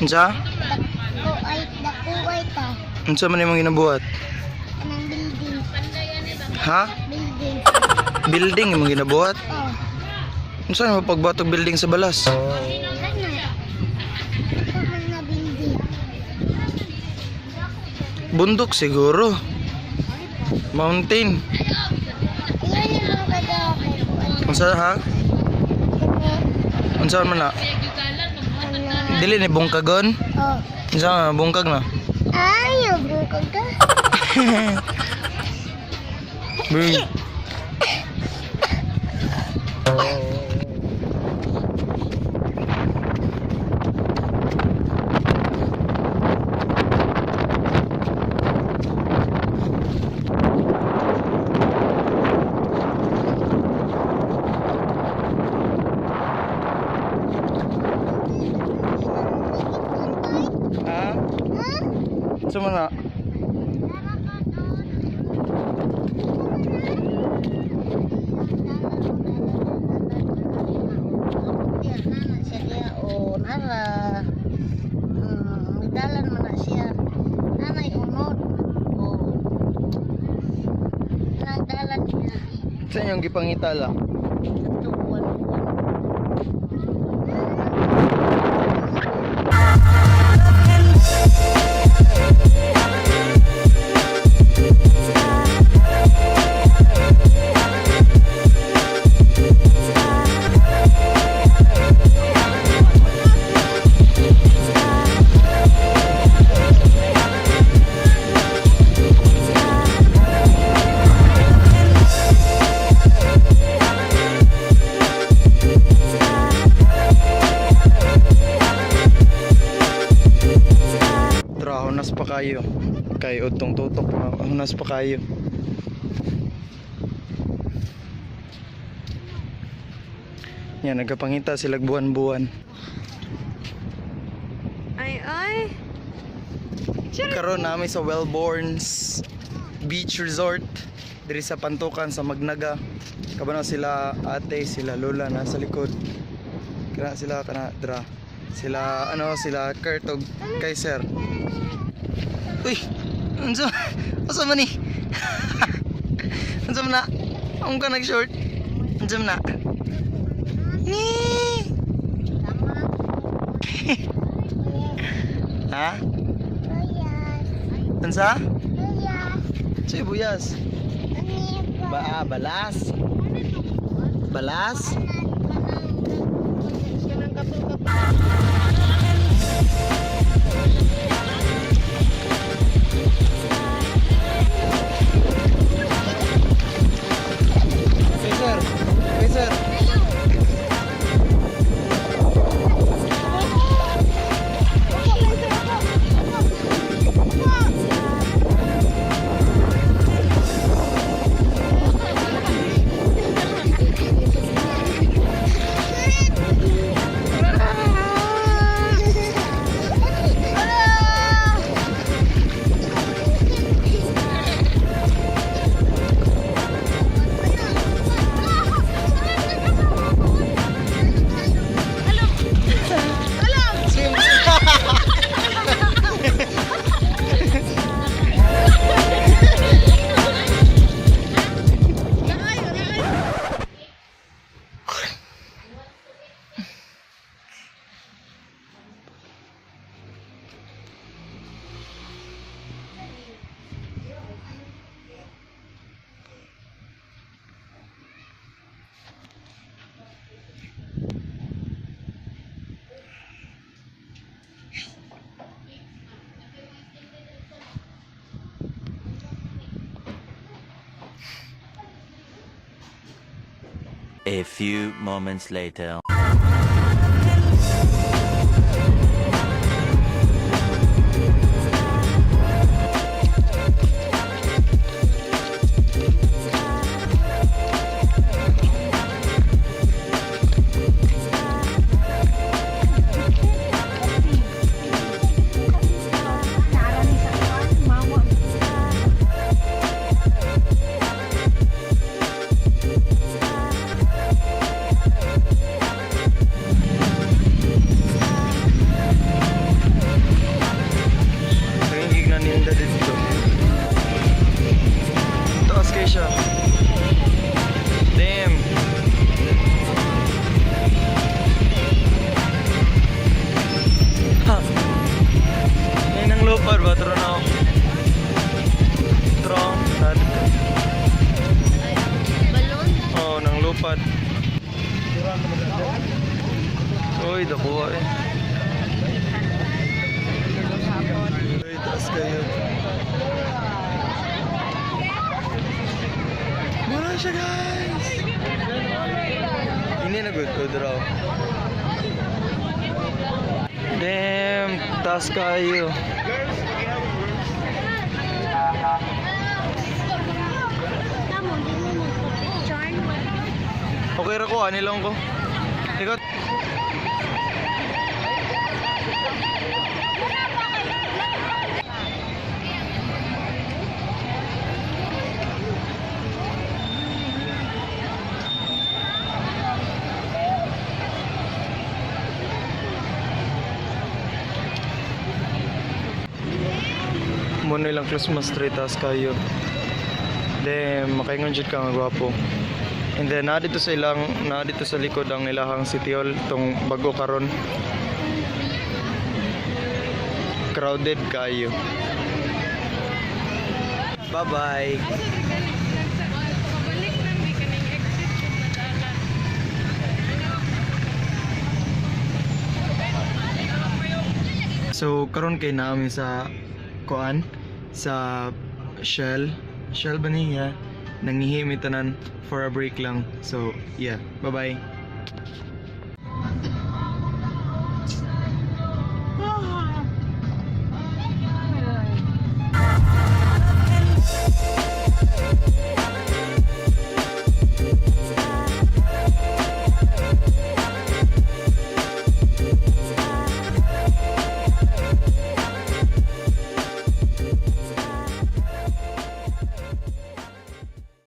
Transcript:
Unsa? Dako ay, dako ay ta. Unsa man imong ginabuhat? Anang building. Ha? Building. Building imong ginabuhat? Oh. Unsa man pagbuhat og building sa balas? Kana. Dako man na building. Bundok siguro. Mountain. Ayun yung mga kagawa kay kuan. Unsa ha? Kani. Unsa man na? Kana. Dili ni bungkagon? Oh. Unsa man bungkag na? Ay, bungkag ka. Boom. Ha? Unsa man na? O nara midalan man na siya nanay unod o nagdalan niya. Sa inyong gipangitala? Ito buwan-buwan. Tra, hunas pa kayo. Kay utong tutok, hunas pa kayo. Yan, nagkapangita sila buwan-buwan. Ay, ay. Karon nami sa Wellborns Beach Resort diri sa Pantukan sa Magnaga. Kabano sila ate, sila lola nasa likod. Kana sila kana dra. Sila ano sila Kurt og Kaiser. Uy, unsa unsa man ni? Unsa man na? Ang ka nag-short? Unsa man na? Ni. Ha? Buyas. Unsa? Buyas. Sa buyas. Ano Ba, balas. Balas? Sir, sir. Swim. A few moments later. Ganda dito. Taas kayo siya. Damn. Ha. Ngayon ang lupad ba? Tara na ako. Tara. Tara. Balon. Oo, oh, nang lupad. Uy, dakuha eh. Uy, taas kayo. Mura siya, guys! Hindi na good, good raw. Damn, taas kayo. Tamo, di mo magpa-picture. Okay ra ko, ani lang ko. Ikaw. Muna ilang Christmas tree taas kayo. Then makaingon jud ka nga gwapo. And then naa dito sa ilang naa dito sa likod ang ilahang City Hall tong bago karon. Crowded kayo. Bye-bye. Pabalik na may kaning exit jud na dalan. So karon kay naami sa kuan sa Shell. Shell ba niya? Nangihi mi tanan for a break lang. So yeah, bye-bye.